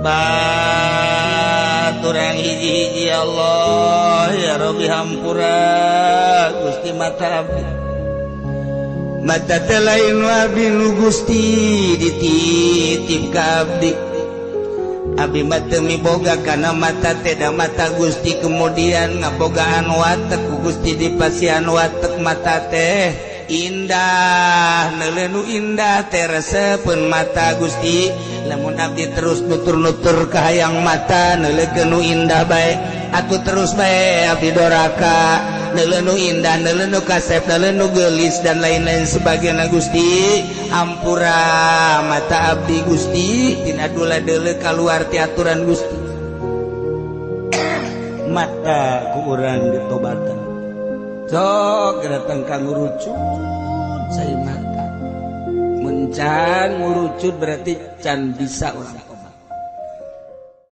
Tobat urang hiji-hiji, ya Allah, ya Rabbi, hampura Gusti mata abdi. Mata teh lain abdi nu Gusti dititip ka abdi. Abdi mah teu miboga kana mata teh, da mata Gusti kemudian ngabogaan watek, ku Gusti dipasihan watek. Mata teh indah, neuleuh nu indah teh resepeun mata Gusti. Lamun abdi terus nutur-nutur kahayang mata neuleuh nu indah bae, atuh terus bae abdi doraka, neuleuh nu indah, neuleuh nu kasep, neuleuh nu geulis, dan lain-lain sebagainya. Gusti, hampura mata abdi Gusti tina dula deuleu kaluar ti aturan Gusti. Mata ku urang ditobatan, sok datang ka ngurucut cai mata. Mun can ngurucut berarti can bisa urang.